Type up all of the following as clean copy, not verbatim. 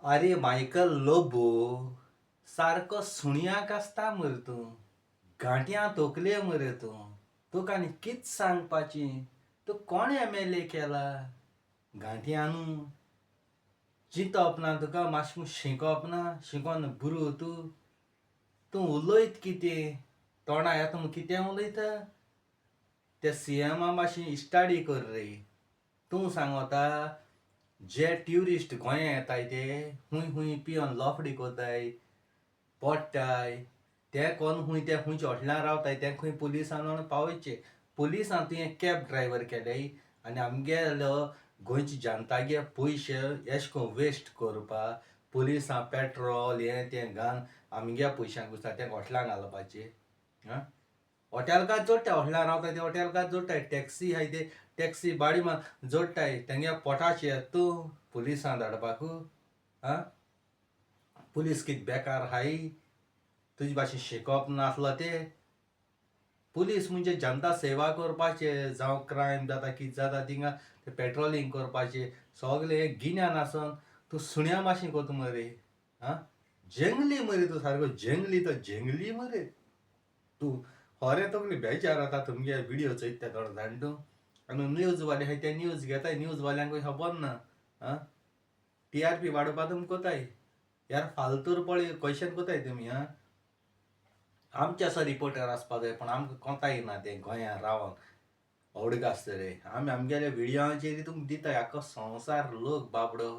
आरे मायकल लोबो, सारको सुण्याक आसता मरे तूं. गांठयां तोकले मरे तूं. तुका आनी कित सांगपाची? तूं कोण एम एल ए केला? गांठयां न्हू. चिंतप ना तुका? मातशें शिकप ना? शिकोन बुरू तूं? तूं उलयत कितें? तोंडा येता म्हूण कितें उलयता? त्या सी एमा मातशी इस्टाडी कर रे. तूं सांगोता जे ट्युरिस्ट गोंया येताय ते हूंय हूंय पिवन लफडी कोताय, पडटाय, ते कोन हूंय ते खुंयच्या हॉटेलान रावताय ते खंय पुलिसान पावयचे. पुलिसान तुवें कॅब ड्रायव्हर केल्याय आनी आमगेलो गोंयची जनतागे पयशे एश कोन वेस्ट करपा. पुलिसां पेट्रोल हें तें घालून आमगे पयशांक घुसता तेंका हॉटेलान घालपाचें. आं, हॉटेलकार जोडटाय, हॉटेलान रावताय ते हॉटेलकार जोडटाय, टॅक्सी आहाय ते टॅक्सी भाडी जोडटाय. तेंगे पोटाचेर तूं पुलिसां धाडपाकू? आं, पुलीस कितें बेकार आहाय? तुजे भाशेन शिकप नासलो ते? पुलीस म्हणजे जनता सेवा करपाचे. जावं क्रायम जाता, कितें जाता थिंगा ते पेट्रोलिंग करपाचे. सगलें गिन्यान आसून तूं सुण्या भाशेन कोता मरे. आं, जंगली मरे तूं, सारको जंगली तो जंगली मरे तूं. खरें तकली बेजार जाता तुमगे विडियो चोयता ते थोडो जाण तूं. आनी न्यूजवाले आहाय ते न्यूज घेताय, न्यूजवाल्यांकूय खबर ना. आं, टी आर पी वाडोवपा तुमी कोताय यार, फालतूर पळय क्वेशन कोताय तुमी. आं, आमचे असो रिपोर्टर आसपा जाय, पूण आमकां कोताय ना तें. गोंयांत रावन अवडीक आसता रे. आमी आमगेल्या विडियोचेर तुमकां दिताय. आख्खो संवसार लोक बाबडो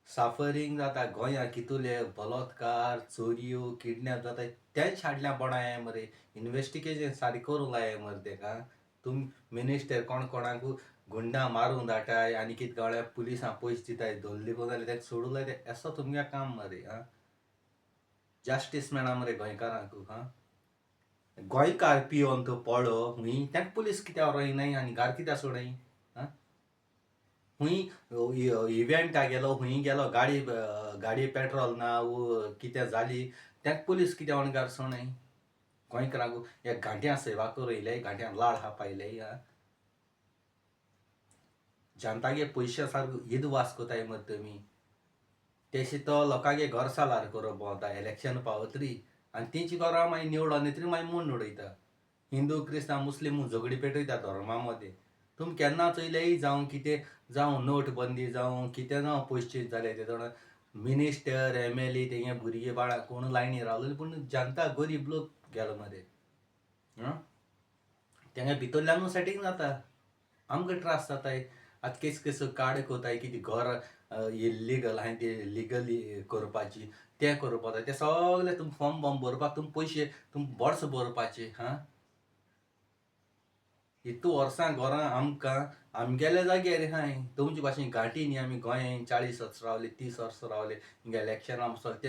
साफरींग जाता गोंयांत. कितुले बलात्कार, चोरयो, किडनॅप जाता, तेंच हाडल्या बोणाय मरे. इनवेस्टिगेशन सारकें करूंक लाय मरे तेका. तुमी मिनिस्टर कोण कोणाकू गुंडा मारूंक धाडटाय आनी कितें गावल्या पुलिसां पयशे दिताय, धरले कोण जाल्यार तेका सोडूंक लायताय. असो तुमगे काम मरे. आं, जस्टीस मेळना मरे गोंयकारांकू. आं, गोंयकार पिवन तो पळो हुंय, तेका पुलीस कित्याक रोयनाय आनी घार कित्याक सोडय? आं, हुंय इव्हेंटा गेलो, हुंय गेलो, गाडी गाडी पेट्रोल ना वो कितें जाली, तेका पुलीस कित्याक अणकार सोडय? गोंयकारांक ह्या घांट्यां सेवा करूं, घांट्यां लाड खापायले. आं, जनतागे पयशे सारको इदवास कोताय मरे तुमी. तेशी तो लोकांगे घर सालार करप भोंवता इलेक्शन पावतरी आनी तेंची घरां मागीर निवडोन येतरी मागीर मोडून उडयता. हिंदू क्रिस्तांव मुस्लीम झगडी पेटयता धर्मा मदें. तुमी केन्ना चोयलेय? जावं कितें जावं, नोट बंदी जावं, कितें जावं, पयशे जाले ते थोडे मिनिस्टर एम एल ए तेंगे भुरगे बाळां कोण लायनी रावलेले, पूण जनता गरीब लोक गेलो मरे. आं, तेंगे भितरल्यानूय सेटींग जाता, आमकां त्रास जाताय. आतां केस केस कार्ड कोताय, कितें घर इल्लीगल आहाय ते लिगली करपाची, तें करपा जाय. तें सगलें तुमी फॉर्म बॉर्म भरपाक तुमी पयशे, तुमी बोर्स भरपाचे. हां, इतू वर्सां घरां आमकां आमगेल्या जाग्यार आहाय. तुमचे भाशेन घांटी न्ही. आमी गोंयांत 40 वर्सां रावले, 30 वर्सां रावले. हिंगा इलेक्शनां वचोन ते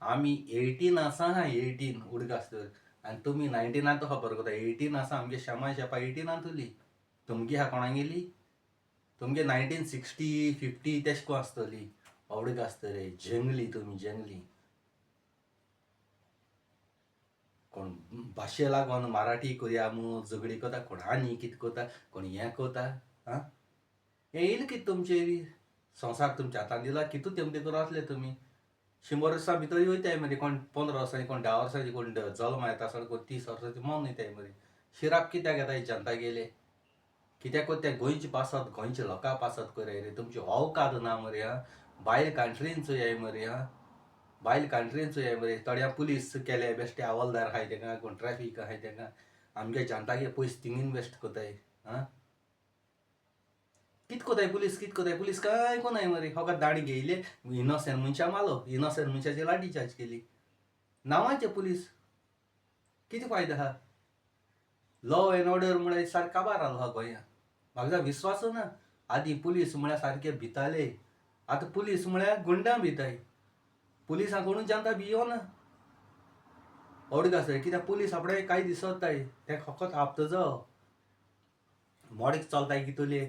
आमी 18 आसा. हां, 18 उडगास दवर आनी तुमी 19 खबर कोता. 18 आसा आमगे. शेमा शेपा 18 उरली. तुमगे आहा कोणागेली? तुमगे 1960 50 तेश कोन आसतली. आवडीक आसतले. जंगली तुमी, जंगली. कोण भाशे लागून मराठी करया म्हूण झगडी करता, कोण आनी कितें करता, कोण हें करता. आं, हें येयलें कितें तुमचेर? संवसार तुमच्या हातान दिला, कितू तेमते करूं आसले तुमी? 100 वर्सां भितर वयताय मरे. कोण 15 वर्सांनी, कोण 10 वर्सांची, कोण जल्मा येता आसतना, कोण 30 वर्सांची मोन वयताय मरे. शिराप कित्याक घेताय जनता गेले? कित्याक ते गोंयचे पासत, गोंयच्या लोकां पासत कराय रे. तुमची अवकाद ना मरे. आं, बायल कंट्रीन चोयाय मरे. आं, बायल कंट्रीन चोयाय मरे. थोड्या पुलीस केले बेश्टे हवालदार आहाय तेका, कोण ट्रॅफीक आहाय तेका. आमगे जनतागे पयशे थिंग इनवेस्ट कोताय. आं, कित कोताय पुलीस? कित कोताय पुलीस? कांय कोनाय मरे. फकत दाणी घेयले, इनोसेंट मनशां मारलो, इनोसेंट मनशाची लाठी चार्ज केली. नांवाचे पुलीस, कितें फायदो आहा? लॉ एंड ऑर्डर म्हळ्यार सारकें काबार जालो आहा गोंयांत. म्हाका विस्वास ना. आदीं पुलीस म्हळ्यार सारके भिताले, आतां पुलीस म्हळ्यार गुंडां भिताय. पुलिसां कोणूच जनता भियोना अडग आसता. कित्याक पुलीस आपणे कांय दिसताय, तें फकत हप्तो जावो. मॉडीक चलताय कितुले,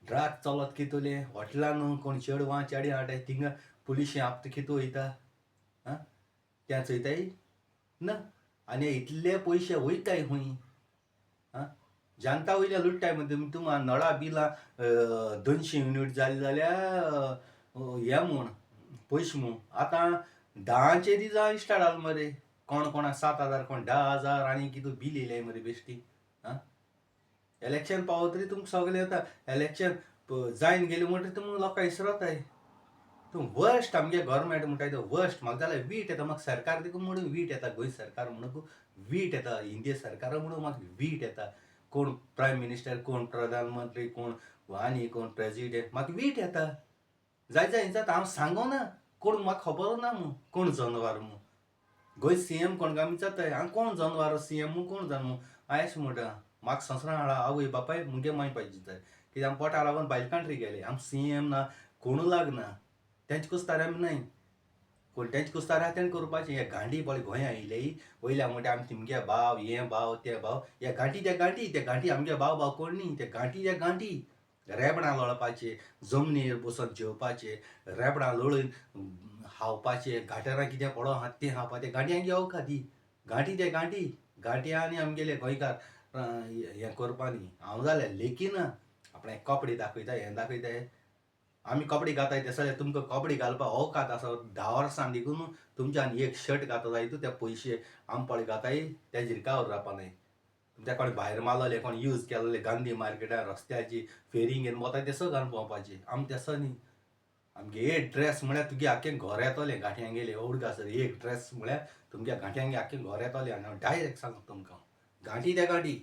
ड्रग चलत कितुले, हॉटेलान कोण चेडवां चेडे हाडटाय, थिंगा पुलिशी हप्तो कितू वयता. आं, तें चोयताय ना. आनी इतले पयशे वयताय खूंय? आं, जनता वयल्या लुट्टाय मरे तुमी. तुमकां नळा बिलां 200 युनीट जाली जाल्यार हें म्हूण पयशे मू आतां धांचे दी जावं इस्टार्ट जालो मरे. कोण कोणा 7,000, कोण 10,000 आनी कितें बील येयलें मरे बेश्टी. आं, इलेक्शन पावत तरी तुमकां सगळें येता. इलेक्शन जायन गेलें म्हणटरी तुमकां लोकां इसरोताय. तूं वर्स्ट आमगे गोवोरमेंट म्हणटाय तो वर्स्ट. म्हाका जाल्यार वीट येता. म्हाका सरकार देखून म्हणून वीट येता. गोंय सरकार म्हणून वीट येता. इंडिया सरकार म्हणून म्हाका वीट येता. कोण प्रायम मिनिस्टर, कोण प्रधानमंत्री, कोण आनी कोण प्रेजिडेंट, म्हाका वीट येता. जाय जाय जाता हांव सांगना कोण म्हाका खबर ना मू कोण जनवार मू. गोंय सी एम कोण काय विचारताय हांव कोण जनवार सी एम मू कोण जाण मू. हांव अशें म्हणटा म्हाका संवसारान हाडा आवय बापाय मुगे माय पायजे जाय कित्याक आमी पोटा लागून भायल कंट्री गेले. आम सी एम ना कोणू लागना तेंचे कुस्तार आमी न्हय. कोण तेंचे कुस्तार आहा तेणें करपाचें. हे गांडी पळय गोंया येयले वयल्या म्हणटा आमी तुमगे भाव हें भाव तें भाव. हे गांठी ते गांठी ते गांठी आमगे भाव भाव कोण न्ही. ते गांठी ते गांठी रेबडां लोळपाचे, जमनीर बसोन जेवपाचे, रेबडां लोळून खावपाचे, गाटरां कितें पडोन आहा तें खावपाचें. गांठयांक येवका ती गांठी ते गांठी गांठयां आनी आमगेले गोंयकार हें करपा न्ही. हांव जाल्यार लेखिना आपणे कपडे दाखयता हें दाखयता. आमी कपडे घाताय ते जाल्यार तुमकां कपडे घालपाक अवकात आसा. 10 वर्सां देखून तुमच्यान एक शर्ट घाता जाय त्या पयशे आमी पळय घाताय त्या झिरकावर रावपा न्हय. तुमच्या कोण भायर मारलेले कोण यूज केलेले गांधी मार्केटार रस्त्याची फेरी घेवन वता तेसो घालून भोंवपाची. आमी तेसो न्ही. आमगे एक ड्रेस म्हळ्यार तुगे आख्खें घर येतलें गांठयांगेलें ओडगासर. एक ड्रेस म्हळ्यार तुमगे गांठयांगे आख्खें घर येतलें. आनी हांव डायरेक्ट सांगता तुमकां, गांठी त्या गांठी.